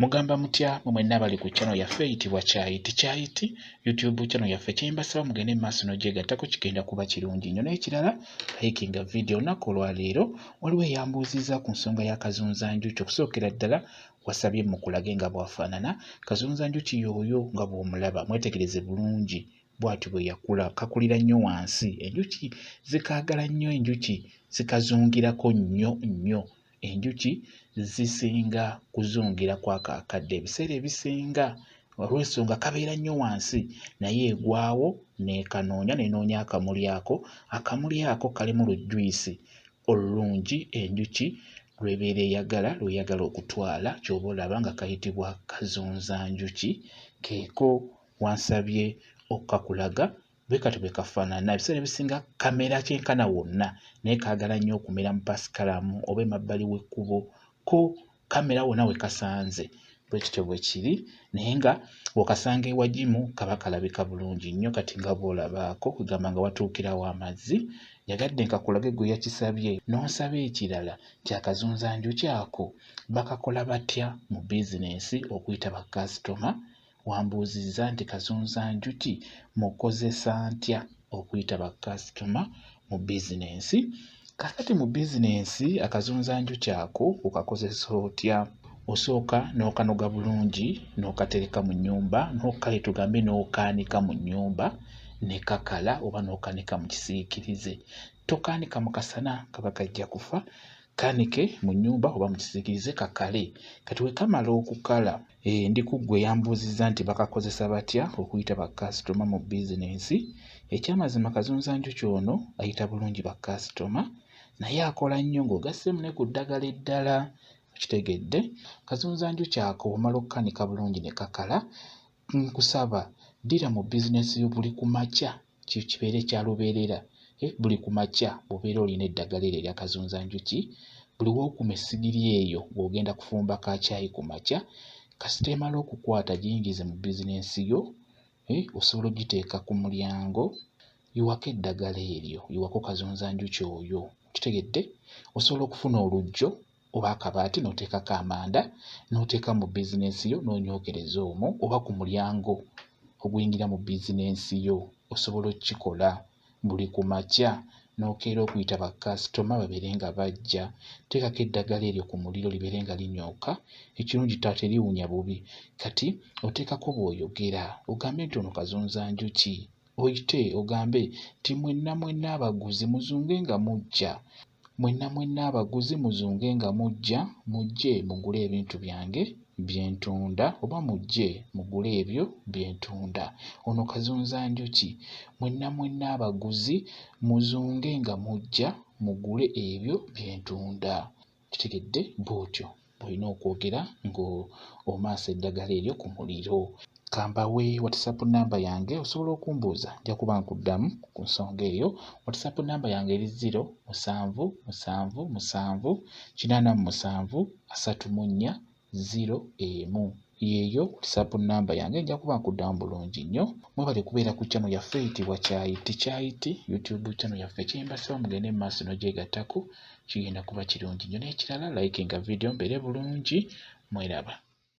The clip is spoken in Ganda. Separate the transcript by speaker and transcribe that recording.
Speaker 1: Mugamba mutya mwe mwenna abali ku channel yaffe eyitibwa Kyayiti Kyayiti YouTube channel yaffe kyembasaba mugende mu maaso n'ogyegattako kigenda kuba kirungi nnyo n'ekirala likinga video olunaku olwaleero waliwo eyambuuzizza ku nsonga ya kazunzanjuki okusookera ddala wasabye mukulage nga bw'afaanana kazunzanjuki y'oyo nga bw'omulaba mwetegereze bulungi bw'atyo bwe yakula kakulira nnyo wansi enjuki zikaagala nnyo enjuki zikazungirako nnyo nnyo Enjuki zisinga kuzungira ku ako akadde ebiseera ebisinga olw'ensonga kabeera nnyo wansi naye egwawo n'ekanoonya n'enoonya akamuli ako. Akamuli ako kalimu lujjuyisi olulungi enjuki lw'ebeera eyagala lw'eyagala okutwala ky'oba olaba nga kayitibwa kazunzanjuki keeko wansabye okkakulaga Bwe katyo bwe kafaanana. Ebiseera ebisinga kamera kyenkana wonna naye kaagala nnyo okumera mu pasikalamu oba emabbali w'ekkubo. Ko kamera wonna we kasanze. Bwe kityo bwe kiri naye nga bw'okasanga ewagimu kaba kalabika bulungi nnyo kati nga bw'olaba ako kwegamba nga watuukirawo amazzi. Njagadde nkakulage gwe yakisabye. N'onsaba ekirala nti akazunzanjuki ako bakakola batya mu bizinensi okuyita bakasitoma Wambuuzizza nti kazunzanjuki mukozesa ntya okuyita bakasitoma mu bizinensi? Kaakati mu bizinensi akazunzanjuki ako okakozesa otya? Osooka n'okanoga bulungi n'okatereka mu nnyumba kale tugambe n'okaanika mu nnyumba ne kakala oba n'okaanika mu kisiikirize. Tokaanika mu kasana kaba kajja kufa. Kaanike mu nnyumba oba mu kisiikirize kakale. Kati bwe kamala okukala, eh, ndi ku ggwe yambuuzizza nti bakakozesa batya okuyita bakasitoma mu bizinensi. Ekyamazima kazunzanjuki ono ayita bulungi bakasitoma naye akola nnyo ng'ogasseemu ne ku ddagala eddala. Okitegedde? Kazunzanjuki ako bw'omala okukanika bulungi ne kakala, nkusaba ddira mu bizinensi yo buli ku makya kibeere kya lubeerera eh, buli ku makya bw'obeera olina eddagala eryo erya kazunzanjuki buli w'okuma essigiri eyo ng'ogenda kufumba ka caayi ku makya kasita emala okukwata giyingize mu bizinensi yo eh, osobola ogiteeka ku mulyango yiwako eddagala eryo yiwako kazunzanjuki oyo okitegedde osobola okufuna oluggyo oba akabaati n'oteekako amanda n'oteeka mu bizinensi yo n'onyookereza omwo oba ku mulyango oguyingira mu bizinensi yo osobola okukikola buli ku makya n'okeera okuyita bakasitoma babeere nga bajja. Teekako eddagala eryo ku muliro libeere nga linyooka ekirungi ttala teriwunya bubi kati oteekako bw'oyogera ogambe nti ono kazunzanjuki oyite ogambe nti mwenna mwenna abaguzi muzunge nga mujja. Mwenna mwenna abaguzi muzunge nga mujja, mujje mugule ebintu byange bye ntunda oba mujje mugule ebyo bye ntunda. Ono kazunzanjuki. Mwenna mwenna abaguzi muzunge nga mujja mugule ebyo bye ntunda. Okitegedde? Bw'otyo bw'olina okwogera ng'omaasa eddagala eryo ku muliro. Ka mbawe WhatsApp nnamba yange osobola okumbuuza nja kuba nkuddamu ku nsonga eyo. WhatsApp nnamba yange eri ziro musanvu musanvu musanvu kinaana mu musanvu asatu mu nnya ziro emu. Yeeyo WhatsApp nnamba yange nja kuba nkuddamu bulungi nnyo. Mwebale kubeera ku channel yaffe eyitibwa Kyayiti Kyayiti YouTube channel yaffe kyembasaba mugende mu maaso n'ogyegattako kigenda kuba kirungi nnyo n'ekirala likinga video mbeere bulungi mweraba.